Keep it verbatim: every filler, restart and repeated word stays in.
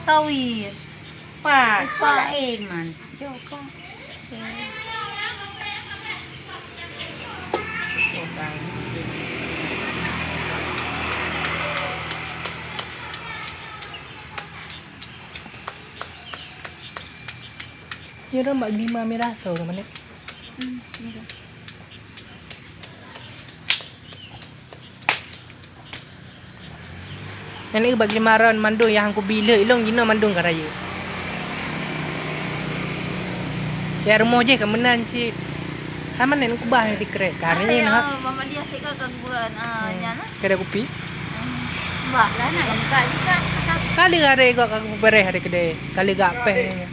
Kawir. Pak, Pak Iman. Jok, Kak. Ya, dah, Mbak Bima mirah so, mana? Hmm, mirah. Nyan bak jeumaran mandum nyang kubi lheueh ilong jinoe mandum ka rayeuk. Ya rumoh jih ka meunan cit. Hai manen kubah nyang sikrek. Karena nyan ha. Mama dia sik ka kuburan, ah, nyan lah. Kedai kupi. Hmm. Bah lah nak buka juga. Kali hari gak ka kubereh hari kedai. Kali gak peh.